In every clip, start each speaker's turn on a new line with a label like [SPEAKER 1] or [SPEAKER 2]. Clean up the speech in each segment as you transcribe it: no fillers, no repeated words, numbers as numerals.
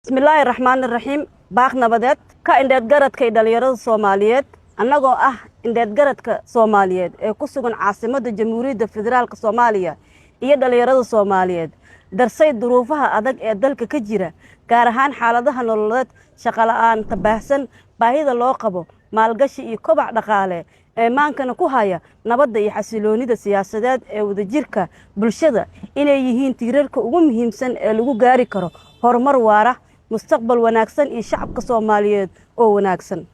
[SPEAKER 1] Bismillaahi raxmaani raxiim. Baaq nabadeed ka indheedgaradka iyo dhallinyarada Soomaaliyeed. Annagoo ah indheedgaradka Soomaaliyeed ee ku sugan caasimadda Jamhuuriyadda Federaalka Soomaaliya iyo dhallinyarada Soomaaliyeed, darsay duruufaha adag ee dalka ka jira, gaar ahaan xaaladaha nololeed, shaqola'aanta baahsan, baahida loo qabo maalgashi iyo kobac dhaqaale, ee maankana ku haya nabadda iyo xasiloonida siyaasadeed ee wadajirka bulshada inay yihiin tiirarka ugu muhiimsan ee lagu gaari karo horumar waara, mustaqbal wanaagsan iyo shacabka Soomaaliyeed oo wanaagsan.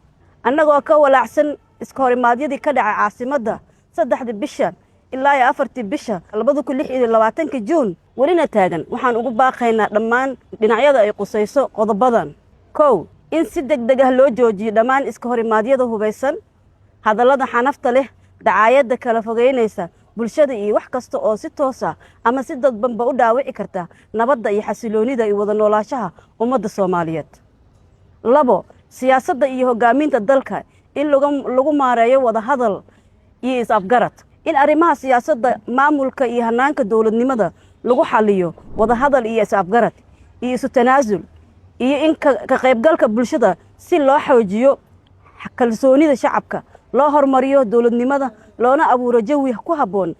[SPEAKER 1] Annagoo ka walaacsan iska horimaadyadii ka dhacay caasimadda 3-dii bisha ilaa iyo 4-tii bisha 2026-ka Juun, welina taagan, waxaan ugu baaqaynaa dhammaan dhinacyada ay qusayso qodobadan: 1, in si deg deg ah loo joojiyo dhammaan iska horimaadyada hubaysan, hadallada xanafta leh, dacaayadda kala fogeynaysa bulshada iyo wax kasta oo si toos ah ama si dadbanba u dhaawici karta nabadda iyo xasiloonida iyo wada noolaashaha ummadda Soomaaliyeed. 2, siyaasadda iyo hoggaaminta dalka in lagu maareeyo wada hadal iyo is-afgarad, in arrimaha siyaasadda, maamulka iyo hanaanka dowladnimada lagu xaliyo wada hadal iyo is-afgarad iyo isu tanaasul, iyo in ka qaybgalka bulshada si loo xoojiyo kalsoonida shacabka, loo horumariyo dowladnimada, loona abuuro jawi ku habboon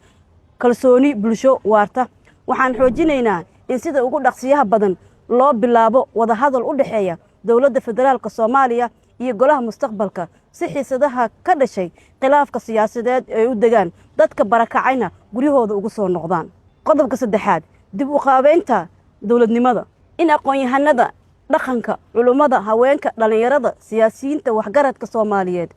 [SPEAKER 1] kalsooni bulsho waarta. Waxaan xoojinaynaa in sida ugu dhaqsiyaha badan loo bilaabo wadahadal u dhexeeya Dowladda Federaalka Soomaaliya iyo Golaha Mustaqbalka, si xiisadaha ka dhashay khilaafka siyaasadeed ay u degaan, dadka barakacayna guryahooda ugu soo noqdaan. Qodobka saddexaad, dib u qaabeynta dowladnimada, in aqoon-yahanada dhaqanka, culummada, haweenka, dhallinyarada, siyaasiyiinta, waxgaradka Soomaaliyeed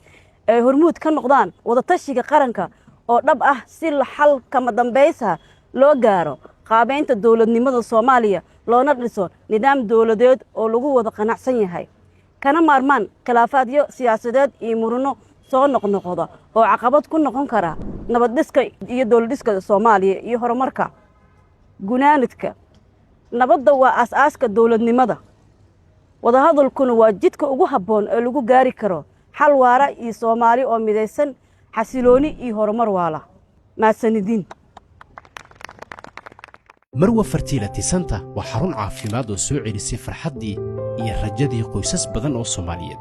[SPEAKER 1] ay hormuud ka noqdaan wadatashiga qaranka oo dhab ah, si xal kama dambaysa loo gaaro qaabeynta dowladnimada Soomaaliya, loona dhiso nidaam dowladeed oo lagu wada qanacsan yahay, kana maarmaan khilaafaadyo siyaasadeed iyo murano soo noqnoqda oo caqabad ku noqon kara nabaddhiska iyo dowladdhiska Soomaaliya iyo horumarka. Gunaanidka, nabadda waa aas-aaska dowladnimada, wadahadalkuna waa jidka ugu habboon ee lagu gaari karo xal waara iyo Soomaali oo midaysan, xasilooni iyo horumar waala. Mahadsanidin.
[SPEAKER 2] Marwa Fertility Center waa xarun caafimaad oo soo celisay farxaddii iyo rajadii qoysas badan oo Soomaaliyeed.